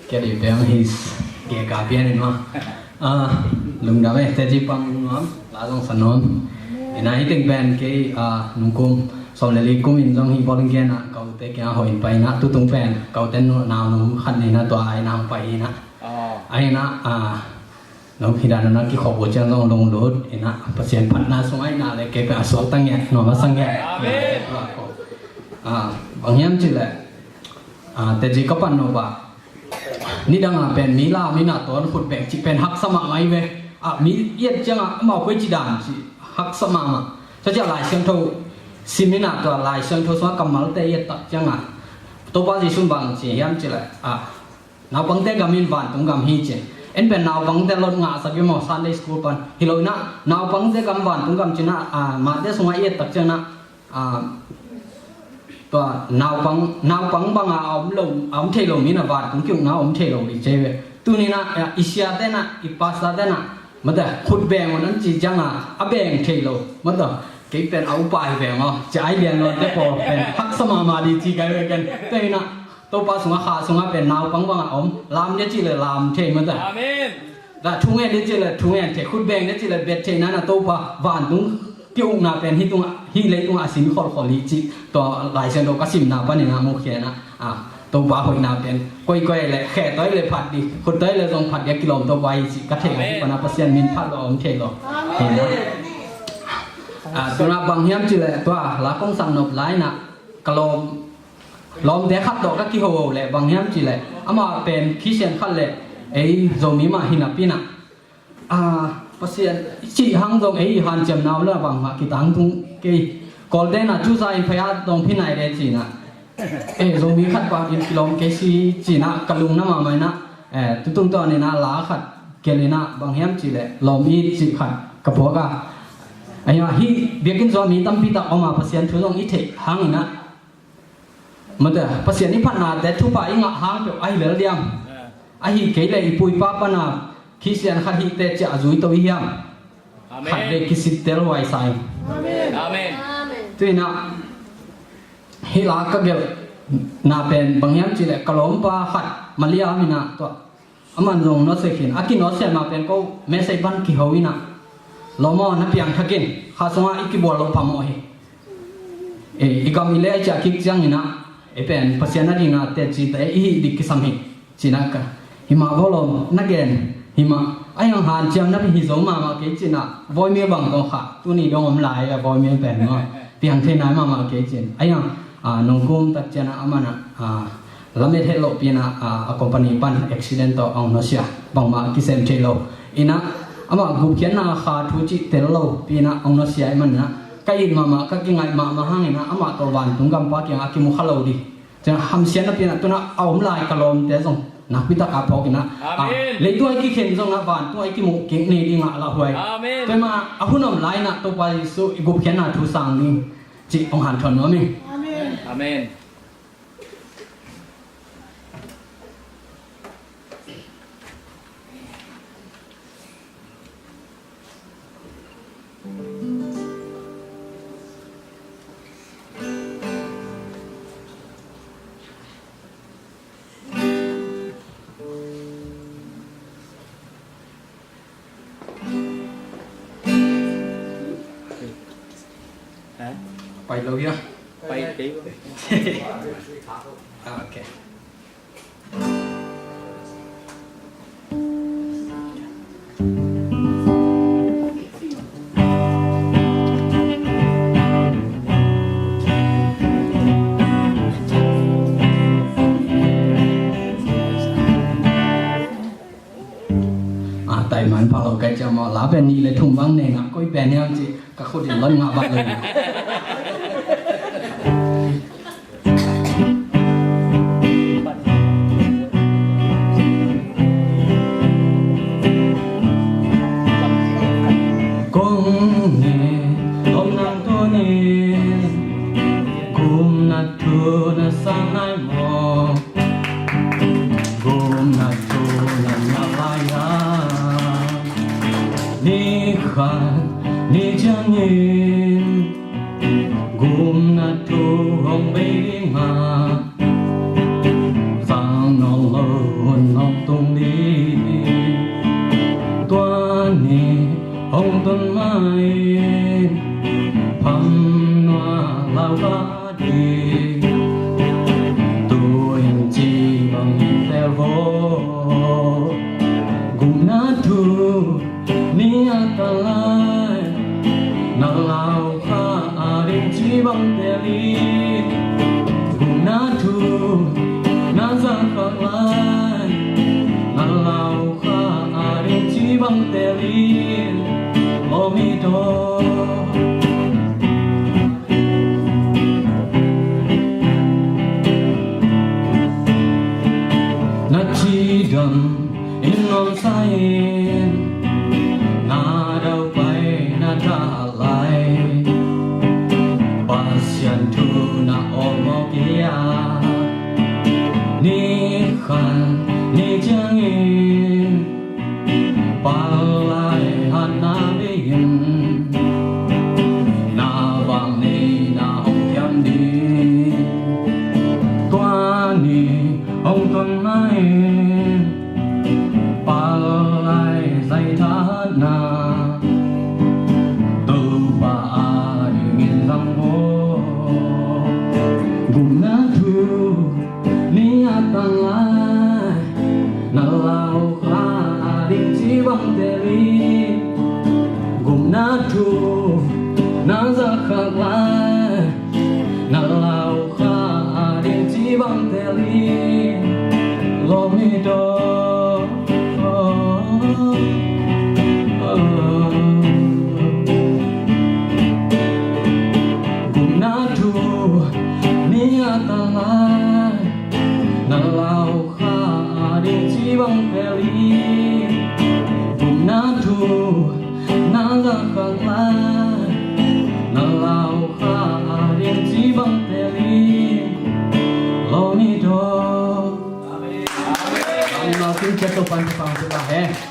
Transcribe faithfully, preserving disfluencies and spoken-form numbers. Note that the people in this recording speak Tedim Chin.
Kei dih peng his kei ka pian in ma. Ah, lungdam e, teci pang nuam, la zong sa nuam. Ina i teng pen kei, ah, nungkum sawm le li kum in zong hi bawlin gen ah, ka ute kia hoih in pai ina, tutung pen ka ute nu nau num khat ni ina, tua ai nang pai ina. Oh. Ai ina, ah, nong hi dan na kikhop uh ciang zong lunglut ina, Pasian phatna sung ai na le kei pen a suak ta ngiat, nuam a sa ngiat. Amen. Ah, bang hiam cih leh, ah, teci ka pan nop ah, nidang a pen mi lam ina tawh khut beng cih pen haksa mahmah hi ve. Ah, mi i et ciang ah amau koi ci dan cih haksa mahmah. Tua ciang Lai Siangtho sim ina, tua Lai Siangtho sungah kammalte i et tak ciang ah Topa Jesuh bang ci hiam cih leh, ah, naupangte gam in vantung gam hi ci. En pen naupangte lot ngahsak i maw, Sunday school pan. Hi lo ina, naupangte gam vantung gam ci ina, ah, Mate sungah i et tak ciang ina, ah, tua naupang, naupang bang a om lo, a om thei lo mi ina vantung ki-ukna om thei lo ding ci ve. Tuni ina, ah, i siate ina, i pastorte ina, mate, khut beng un an ci ciang a, a beng thei lo, mate, kei pen a upa hi ve maw, ci ai lian lo te pawl pen haksa mahmah ding ci kai ve ken. Tua ina, Topa sungah, kha sungah pen naupang bang a om, lam ding ci leh lam thei, mate. Amen. Tua thu ngen ding ci leh thu ngen thei, khut beng ding ci leh beng thei ina, Topa vantung ki-ukna pen hih tungah, hih leitungah a sin kholkhol hi cih, tua Lai Siangtho ka simna pan ina mukhia ina, ah, Topa hoihna pen koikoi le khe toi le phat ding, khut toi le zong phat ding a kilawm Topa hi cih ka theih. Amen. Hih pan a Pasian min phat lo a om thei lo. Amen. Hi na. Ah, tu ina bang hiam cih leh tua la kong sak nop lai ina, ka lawm, lawmte khat tawh ka kiho leh bang hiam cih leh, amah pen Khristian khat leh ei Zomi mah hi napi ina, ah, Pasian cih hang zong ei hanciamna uh la bangmah kitangtung kei. Kawlte ina, Cuza in phaya dong phi nai le ci ina, eh, Zomi khat bang in kilawm kei si ci ina, ka lungna mahmah ina, eh, tutung tawn ina la khat gelh ina, bang hiam cih leh lawm it cih khat ka puak a. Ahi a, hih biakinn sungah mi tampi tak om a, Pasian thu zong i theih hang ina, mate, Pasian i phatnate thupha i ngah hang peuh ahi lel diam? Ahi kei leh i pu i pa pan a Khristian khat hihte ciah a zui to i hiam? Amen. Khat vei kisittel huai sa ing. Amen. Amen. Tu ina, hih la ka gelhna pen bang hiam cih leh ka lawmpa khat Malaysia mi ina, tua aman zong nusia khin, a kinusia ma pen ko message pan kiho ina, lawm aw, na piangthak in, kha sungah i kibual loh phamawh hi. Eh, i gam i lei ciah kik ciang ina, ei pen Pasian a ding a teci te i hih ding kisam hi ci ina ka. Hi mah vo lawm, na gen hi mah. Ahi hang hanciam napi hi zo mahmah kei ci ina, voimil bang dong kha, tuni dong om lai a voimil pen maw, piang thei nai mahmah kei ci ina. Ahi hang, ah, nungkum tak ciang a aman a, ah, lamet het lohpi ina, ah, a company pan accident tawh hong nusia, bangmah kisem thei lo ina, amah gupkhiatna kha thu cih tel lopi ina hong nusia ahih man ina, ka it mahmah, ka kingaih mahmah hang ina, amah tawh vantung gam pa kiangah kimu kha lo ding. Ciang hamsiatna pi ina, tu ina a om lai ka lawmte zong nakpi tak a phawk ina, ah, amen, leitung a i kikhen zong a vantung a i kimuh kik ni ding a lauhuai. Amen. Tua mah a hun om lai ina Topa Jesuh i gupkhiatna thu sang ding cih hong hanthawn nuam ing. Amen. Amen. Pai lo hia? Pai kei. Ah, ok. Ah, tai man pha lo kai ciam maw, la pen nih le thum bang nei na, koi pen hiam ci, ka khut in lon ngah bang lo. Kong ne, om nang to ne, kum na tu na sang nai mo. Gumna thu na ngah lai-a, ni khat ni ciangin gumna thu hong bei ding a, sang nawn lo hun Tel vo, gupna thu ni a tan lai, na lau kha a ding ci bang tel in. Gupna thu na za khak lai, na lau kha a ding ci bang tel in. Lawm hi tawh. Na cidam in nuamsa in, na daupai na tah lai, Pasian thu na awlmawh kei a, ni khat ni ciangin palai hatna bei in, na vang neihna hong hiam ding. Tua ni hong tun ma in, palai zaithatna Topa a dingin zang vo. Gupna thu ni a tan lai, na lau kha a ding ci bang tel in. Gupna thu na za khak lai, na lau kha a ding ci bang tel in. Lawm hi tawh. Gupna thu ni a tan lai, na lau kha a ding ci bang tel in. Gupna thu na za khak lai, na lau kha a ding ci bang tel in. Lawm hi tawh. Amen. Amen. Amen.